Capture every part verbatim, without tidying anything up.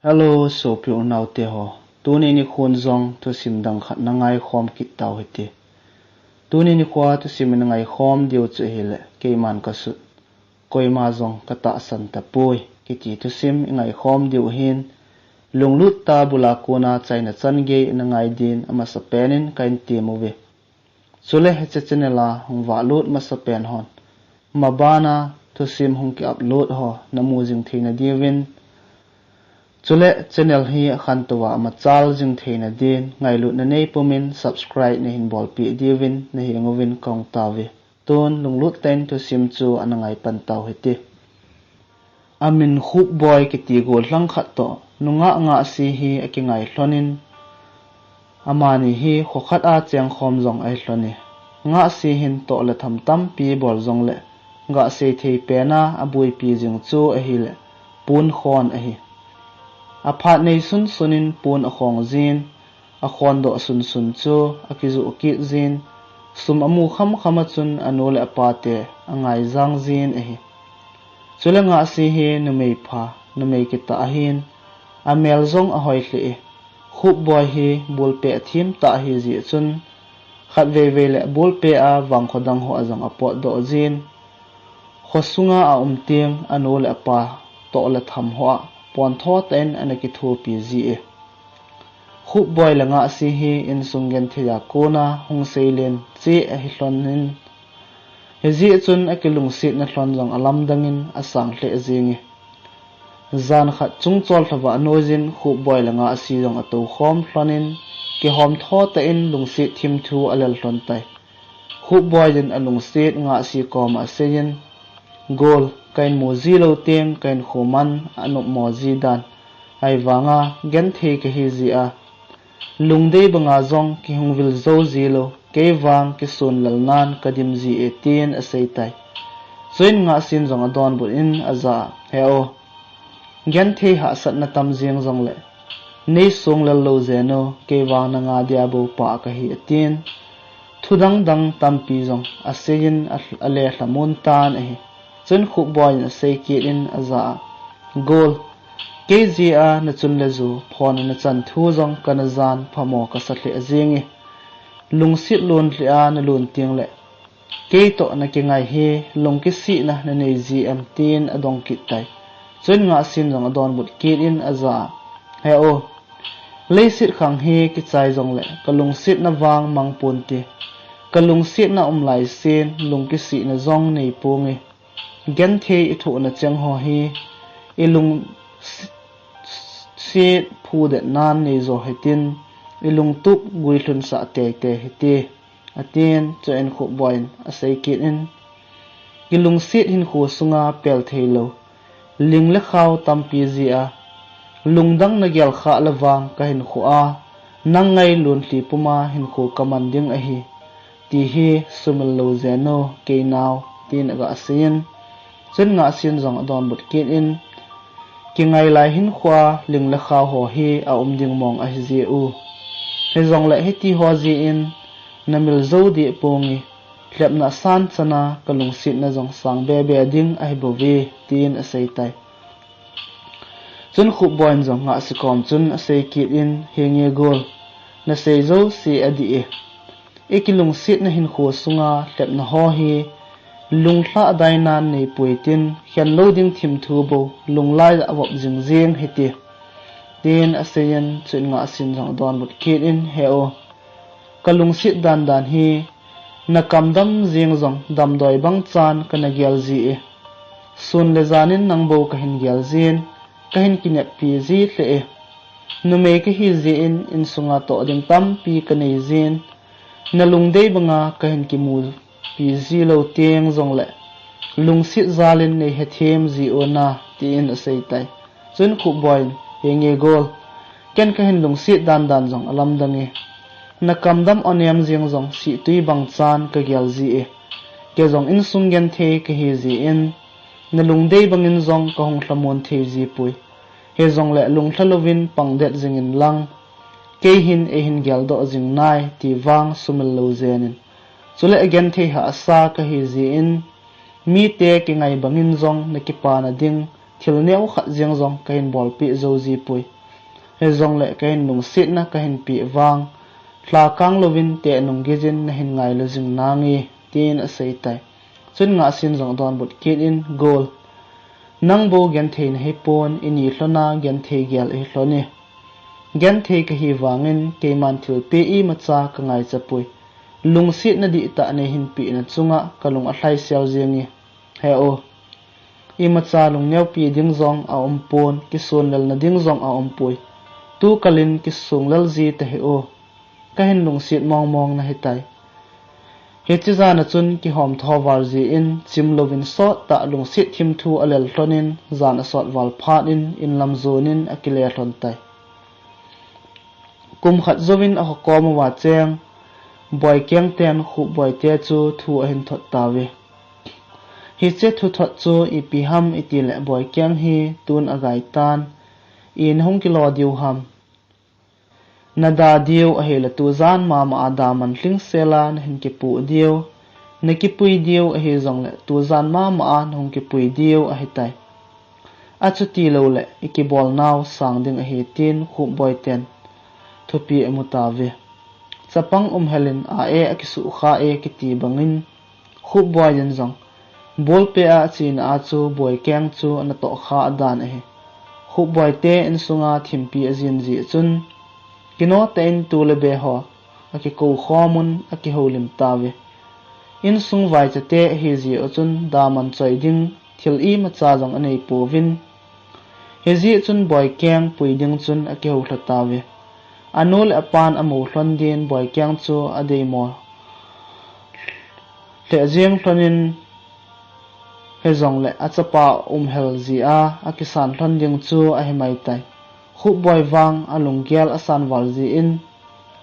Hello, sopi unaute ho. Tuni nikhon jong thusim dang khat na ngaikhom kit tau hite. Tuni nikho a thusim in ngaikhom diu chu ahile, keiman kasut, koima jong katahsan tapoi, kiti thusim i ngaikhom diu ahin, lunglut tah bula kona chaina chan gei na ngai din amasapen in kahin tem uve. Chule hiche channel a hung vahlut masapen hon, mabana thusim hung ki upload ho namu jing theina diuvin, chule channel hi akhantou a machal jing theina din ngailutna nei pumin subscribe nahin bolpeh diuvin nahenga uvin kahung tauve. Tun lunglut tah in thusim chu ana ngai pan tau hite. Amin Khupboi kiti gollhang khat toh nungah Ngahsi hi akingai lhonin, amani hi kho khat a chengkhom jong ahi lhone. Ngahsi hin toh le tham tampi bol jongle, gah seithei pena abuipi jing chu ahile, pon khon ahi. Aphat nei sunsun in pon akhong jin, akhondoh sunsun chu akijoh kit jin, sum amu khamkham a chun anu le apate angaijang jin ahi. Chule Ngahsi hi numei pha, numei kitah ahin, amel jong ahoi lheh e. Khupboi hi bulpeh athem tah ahi jeh chun, khatvei vei le bulpeh a vangkho dang ho a jong apotdoh jin, khosunga aum teng anu le apa toh le tham ho a pontho tah in ana kithopi ji e. Khupboi le Ngahsi hi insung genthei a kona hung seilen cheh ahi lhonin, hijeh chun akilungsetna lhon jong alamdang in asang lheh jenge. Jan khat chungchol lhavah noiyin Khupboi le Ngahsi jong atoukhom lhonin, kihomtho tah in lungset thimthu alel lhon tai. Khupboi in alungset Ngahsi koma aseiyin, Gol, kahin mu ji lou teng kahinkho man anopmo ji dan, ahivanga genthei kahi jeh a, lungdei banga jong kihung vil jou ji lou, kei vang kisunlel nan kadim ji e, tin asei tai. Chuin Ngahsin jong adonbut in aja a, He o, genthei hahsatna tam jeng jongle, nei songlel lou jeng o, kei vang nanga dia bou pa kahi, atin, thu dangdang tampi jong aseiyin a, alelhamun tan ahi. Chun Khupboi in asei kit in aja a, Gol, kei jeh a nachun le ju phona nachan thu jong kana jan phamo kasa lheh jenge. Lungset lon lheh a nalon tengle, kei toh nakingai hi lungkisetna nanei ji em, tin adong kit tai. Chuin Ngahsin jong adonbut kit in aja a, He o, leiset khang hi kichai jongle kalungsetna vang mang ponte. Kalungsetna um laisen lungkisetna jong nei ponge. Genthei ithohna cheng ho hi ilung s-, s-, set phudet nan neijo hitin, ilungtup guilhunsah teitei hite, atin. Chuin Khupboi in asei kit in, Kilungset hinkho sunga pel theilou ling le khao tampi jeh a, lungdang nagel khah le vang kahinkho a, nang ngailun lhi puma hinkho kaman ding ahi, ti hi sumil lou jeng o, kei nao, tin aga seiyin. Chun Ngahsin jong adonbut kit in, Kingai lai hinkho a ling le khao ho hi aum ding mong ahi jeh u. Hijongle hiti ho jeh in namil jou deh ponge, lhepna asan chana kalungsetna jong sang bebe ding ahi bouve, tin asei tai. Chun Khupboi in jong Ngahsi kom chun asei kit in, Henge Gol, nasei jouse adih e. Ikilungsetna hinkho sunga lhepna ho hi lunglhah dainan neipoi tin, khenlou ding thimthu bou lunglai a vop jingjing hite, tin aseiyin, chuin Ngahsin jong adonbut kit in, He o, kalungset dandan hi nakam dam jeng jong damdoi bang chan kana gel ji e. Sun le jan in nang bou kahin gel jin, kahin kineppi ji lheh e. Numei kahi jeh in insunga toh ding tampi kanei jin, nalungdei banga kahin kimupi ji lou teng jongle, lungset jal in neihethem ji o na, tin asei tai. Chun Khupboi in, Henge Gol, ken kahin lungset dandan jong alamdang e. Nakam dam onem jeng jong sihtui bang chan kagel ji e. Kei jong insung genthei kahi jeh in, nalungdei bangin jong kahung lhamon thei ji poi. Hijongle lunglha louvin pangdet jingin lang, kei hin eihin geldoh jing nai, ti vang sumil lou jeng in. Chule agenthei hahsa kahi jeh in, mite kingai bangin jong nakipana ding, thil neo khat jeng jong kahin bolpeh jou jipoi. Hijongle kahin lungsetna kahin peh vang, lhakang louvin tehnung gijin nahin ngailu jing nange, tin aseitai. Chun Ngahsin jong adonbut kit in, Gol, nang bou genthei nahipon, ini lhona genthei gel ihi lhon e. Genthei kahi vangin keiman thilpeh imacha kangaichat poi. Lungsetna dihtah neihin pehna chunga kalung alhai sel jenge. He o, imacha lungneopi ding jong aumpon, kisonlelna ding jong aumpoi. Tukal in kisonglel ji tahih o. Kahin lungset mongmong nahitai. Hiche jan a chun kihomtho val jeh in chimlouvin sottah lungset thimthu alel lhonin, jan asot val phat in inlam jonin akile lhon tai. Kum khat jouvin akhokom uva cheng Boikeng ten Khupboi te chu thu ahin thot tauve. Hiche thuthot chu ipi ham itile Boikeng hi tun agaitan, i nahung kilo diu ham. Nada diu ahile tujan mama a daman lhingsel a nahin kipoh diu, nakipui diu ahijongle tujan mama a nahung kipui diu ahitai. Achuti loule ikibolnau sang ding ahi, tin Khupboi ten thupi amu tauve. Chapang umhel in a e akisukha e kiti bangin Khupboi in jong bolpeh a achena a chu Boikeng chu anatoh kha adan ahi. Khupboi te insunga thimpi ajin jeh chun kino tah in tu le be ho akikou khomun akihoulim tauve. Insung vaicha te ahi jeh u chun daman choi ding thil imacha jong anei pouvin, hijeh chun Boikeng pui ding chun akihou lha tauve. Anu le apan amu lhon din Boikeng chu adeimo lheh jeng lhonin, hijongle achapa umhel jeh a akisan lhon ding chu ahi maitai. Khupboi vang alunggel asan val jeh in,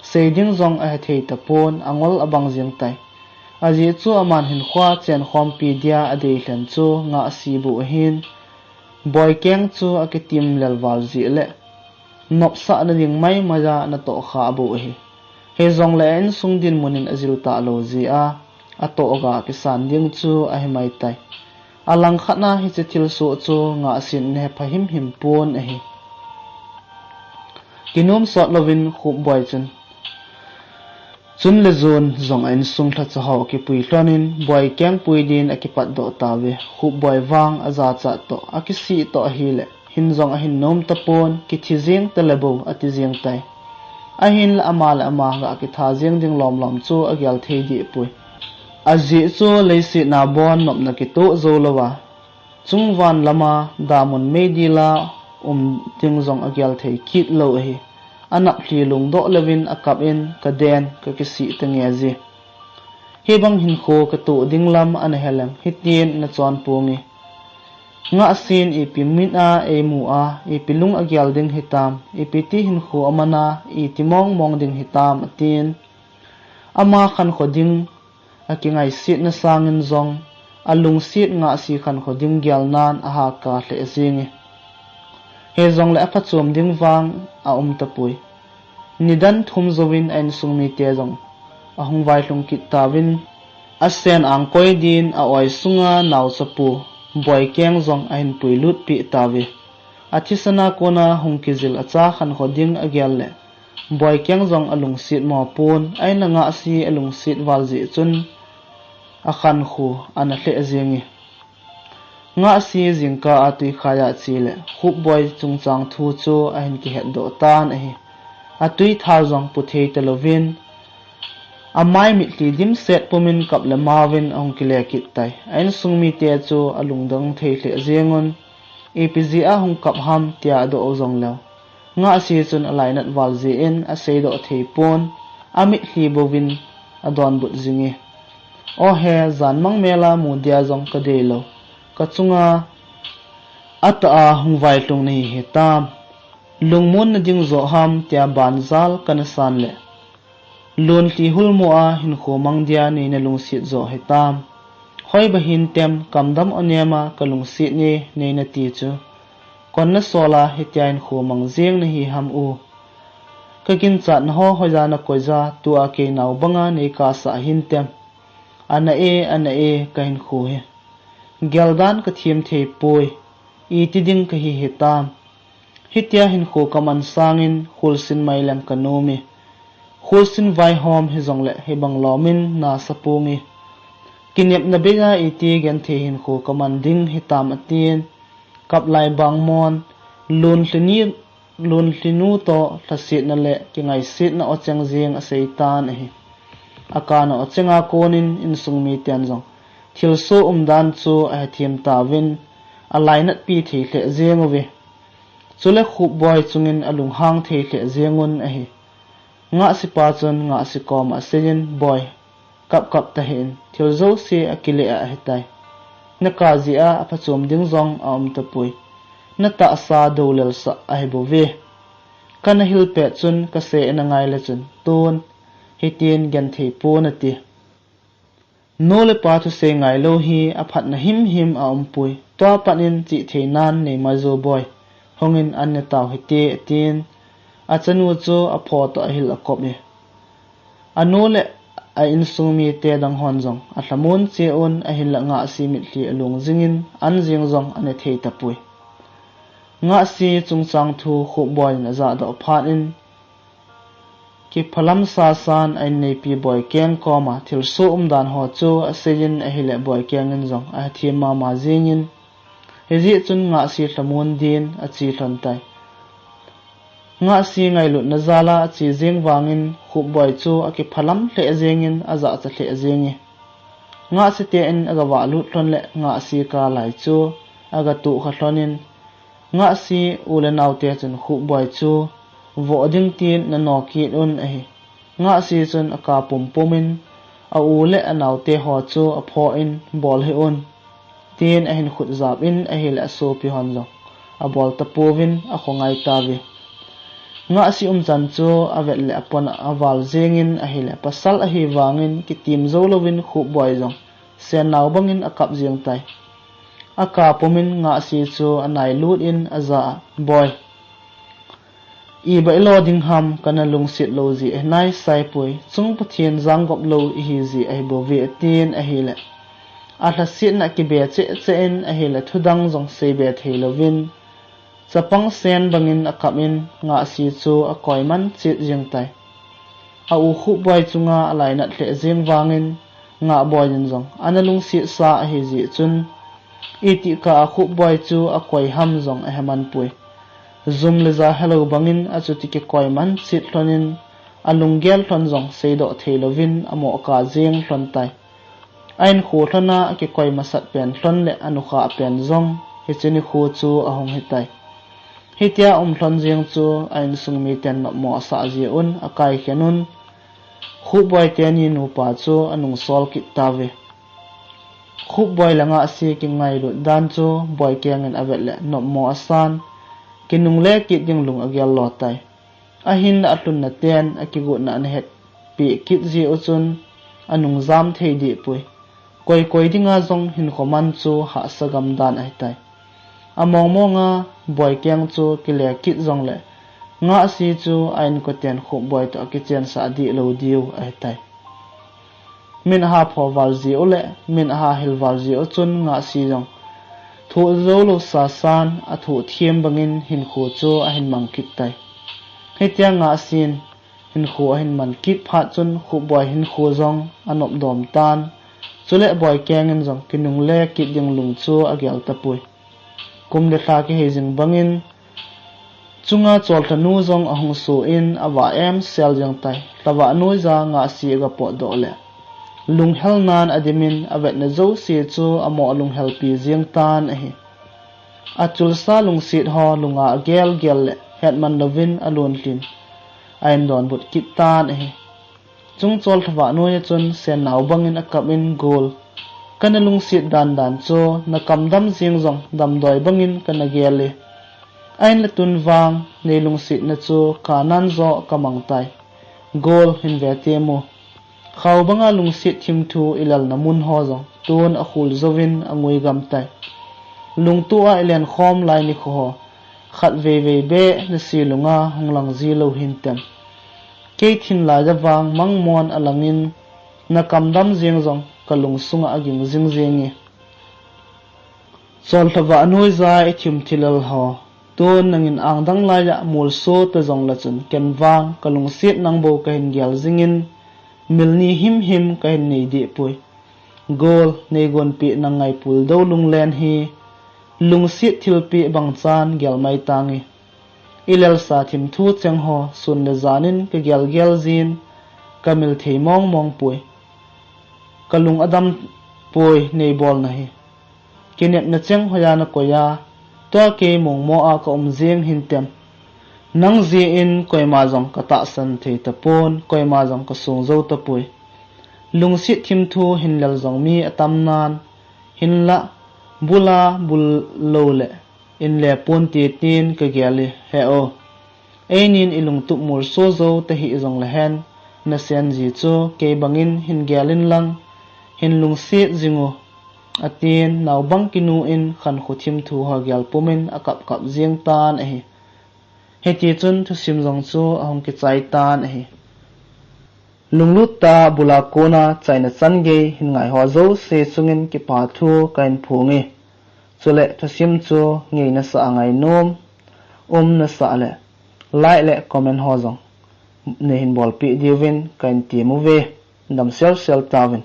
sei ding jong ahethei tapon, angol abang jeng tai. Ajeh chu aman hinkhoa chenkhompi dia adei lhen chu Ngahsi bou ahin, Boikeng chu akitim lel val jeh le nopsahna ding maimai a anatoh kha bou ahi. Hijongle a insung dinmun in ajil talou jeh a, atoh ga kisan ding chu ahi maitai. Alangkhat a hiche thilsoh chu Ngahsin in ahepha himhim pon ahi. Kinom sot louvin Khupboi chun, chun le jon jong a insung lhacha ho kipui lhonin Boikeng pui din akipatdoh tauve. Khupboi vang ajachat toh, akisih toh ahile hin jong ahin nom tapon, kithi jeng tale bou ati jeng tai. Ahinla ama le ama ga kitha jeng ding lomlom chu agel thei deh poi. Ajeh chu leiset a bon nopna kitoh jou louva, chungvan lama damun meidil a um ding jong agel thei kit lou ahi. Anaplhi lungdoh louvin akap in, kaden, kakisih tange ji. Hibang hinkho katoh ding lam ana he leng hitin ana chon ponge. Ngahsin ipi mit a eimu a, ipi lung agel ding hitam, ipi ti hinkho aman a, iti mongmong ding hitam, atin. Ama khankho ding akingaisetna sangin jong, alungset Ngahsi khankho ding gelnan ahaka lheh jenge. Hijongle aphachom ding vang aum tapoi. Nidan thum jouvin a insung mite jong ahung vailhung kit tauvin, asen angkoi din a-oi sunga naochapu Boikeng jong ahin puilut peh tauve. Athisan a kona hung kijil acha khankho ding agel le Boikeng jong alungset mo pon, ahinla Ngahsi alungset val jeh chun akhankho ana lheh jenge. Ngahsi jingkah a tuikhai a che le Khupboi chungchang thu chu ahin kihetdoh tan ahi. Atui thao jong pu thei talouvin, amai mitlhi dimset pumin kap le maovin ahung kile kit tai. A insung mite chu alungdong thei lheh jengun, ipi jeh a hung kap ham tia adoh u jongleu, Ngahsi chun alainat val jeh in aseidoh thei pon, amitlhi bouvin adonbut jinge. O he, jan mang mel a mu dia jong kadeilou, kachunga atah a hung vailhung nahi hitam. Lungmon nading joh ham tia banjal kana san le, lonlhi hulmu a hinkho mang dia neina lungset joh hitam. Hoiba hintem, kamdam onem a kalungset e neina ti chu, konna sol a hitia hinkho mang jeng nahi ham u. Kaginchatna ho hoiya nakoiya, tua kei nao banga neikasah hintem. Ana e, ana e, kahinkho hi. Geldan kathem thei poi. iti ding kahi hitam. Hitia hinkho kaman sangin khulsin mai leng kanom e. Khulsin vaihom hijongle hibang lomin nasa ponge. Kinepna beija iti genthei hinkho kaman ding hitam atin. Kaplai bangmon, lunlhini, lunlhinu toh lhasetna le kingaisetna ocheng jeng aseitan ahi. Akana ochenga konin insung miten jong thilsoh umdan chu ahethem tauvin, alainatpi thei lheh jeng uve. Chule Khupboi chungin alunghang thei lheh jengun ahi. Ngahsipa chun Ngahsi koma aseiyin, Boi, kapkap tahih in, thil jouse akile a ahitai. Naka jeh a aphachom ding jong aum tapoi. Natahsa doulel sah ahibouve. Kana hilpet chun kasei ana ngaile chun tun hitin genthei pon ati. Nu le pa thusei ngailou hi aphatna himhim aumpoi. Tua pat in chihtheinan neimai jou Boi. Hungin an ne tau hite atin. Achanu chu apho toh ahil akop e. Anu le a insung mite dang hon jong alhamon cheh un ahinla Ngahsi mitlhi alung jingin an jeng jong ane thei tapoi. Ngahsi chungchang thu Khupboi in ajahdoh phat in kiphalam sasan a inneipi Boikeng koma thilsoh umdan ho chu aseiyin ahile Boikeng in jong ahethem mama jengin hijeh chun Ngahsi lhamon din ache lhon tai. Ngahsi ngailutna jala ache jeng vangin Khupboi chu akiphalam lheh jengin ajahcha lheh jenge. Ngahsi te in agavah lut lhon le Ngahsi kalai chu agatohkha lhonin Ngahsi u le naote chun Khupboi chu voh ding tin nano kit un ahi. Ngahsi chun aka pumpumin a u le anaote ho chu aphoh in bol hih un tin ahin khut jap in ahile asopi hon jong abol tapouvin akhongai tauve. Ngahsi umchan chu avet le apon a aval jengin ahile pasal ahi vangin kitim jou louvin Khupboi jong sennao bangin akap jeng tai. Aka pumin Ngahsi chu anailut in aja a, Boi, ibola lo ding ham, kana lungset lou jeh ahi naisaipoi, chung Pathen janggop lou ihi jeh ahibouve atin ahile alhasetna kibe cheh cheh in ahile thudang jong seibe thei louvin chapang sen bangin akap in Ngahsi chu akoiman chet jeng tai. A u Khupboi chunga alainat lheh jeng vangin Ngahboi in jong ana lungset sa ahi jeh chun itikah a Khupboi chu akoi ham jong aheman poi. Jum le ja helou bangin achuti kikoiman chet lhonin alunggel lhon jong seidoh thei louvin amoh kap jeng lhon tai. A inkho lhon a akikoi masat pen lhon le anukhah pen jong hiche nikho chu ahung hitai. Hitia um lhon jeng chu a insung miten nopmo asah jeh un akaikhen un Khupboi teni nupa chu anungsol kit tauve. Khupboi le Ngahsi kingailut dan chu Boikeng in avet le nopmo asan, kinungle kit ding lung agel lo tai. Ahinla alhunna ten akigotna ana hetpeh kit jeh u chun anung jam thei dehpoi. Koi koi dinga jong hinkho man chu hahsa gam dan ahitai. Among monga Boikeng chu kile kit jongle Ngahsi chu a inkoten Khupboi toh akichensah deh lou diu ahitai. Min aha pho val jeh u le min aha hil val jeh u chun Ngahsi jong thoh jou lou sasan athoh them bangin hinkho chu ahin mang kit tai. Hitia Ngahsin hinkho ahin man kit phat chun Khupboi hinkho jong anop dom tan. Chule Boikeng in jong kinungle kit ding lung chu agel tapoi. Kum le lha kihei jing bangin chunga cholthanu jong ahung sun avah em sel jeng tai. Lhavah noija Ngahsi aga potdoh le lunghelnan adimin avetna jouse chu amoh alunghelpi jeng tan ahi. Achulsa lungset ho lunga agel gel le hetman louvin alunlhin a indonbut kit tan ahi. Chungchol lhavah noiya chun sennao bangin akap in, Gol, kana lungset dan dan chu nakam dam jeng jong damdoi bangin kana gel e. Ahinla tun vang nei lungsetna chu kanan joh kamang tai. Gol, hin ve temo. Khao banga lungset thimthu ilelna mun ho jong tun akhul jouvin angui gam tai. Lungtuh a ilen khom lai nikho ho khatvei vei beh nasi lunga hung lang ji lou hintem. Kei thinlai a vang mangmon alangin nakam dam jeng jong kalung sunga aging jing jenge. Cholthava anoija ithim thilel ho, tun nangin angdang laiya molso ta jongle chun ken vang kalungset nangbou kahin gel jingin, mil ni himhim kahin nei dehpoi. Gol, neigonpeh nang ngaipul dou lunglen hi, lungset thilpeh bangchan gel mai tange. Ilelsa thimthu chengho sun le janin kagel gel jin, kamil thei mong mong poi. Kalung adam poi neibolna hi. Kinepna cheng hoiya nakoi a, tua kei mongmo a kaum jeng hintem. Nang jeh in koima jong katahsan thei tapon, koima jong kasong jou tapoi. Lungset thimthu hin lel jong mi atam nan, hinlah, bula bul loule in le ponte tin kagel e, he o. Einin ilungtup molso jou tahih jongle hen, nasen ji chu kei bangin hin gel inlang, hin lungset jing o, atin naobang kinu in khankho thimthu ho gel pumin akap kap jeng tan ahi. Hitichun thusim jong chu ahung kichai tan ahi. Lunglut tah bula kona chaina chan gei hin ngaiho jouse chungin kipathu kahin phonge. Chule thusim chu ngei nasah a ngainom um nasah le, like le comment ho jong neihin bolpeh diuvin kahin temuve. Damsel sel tauvin.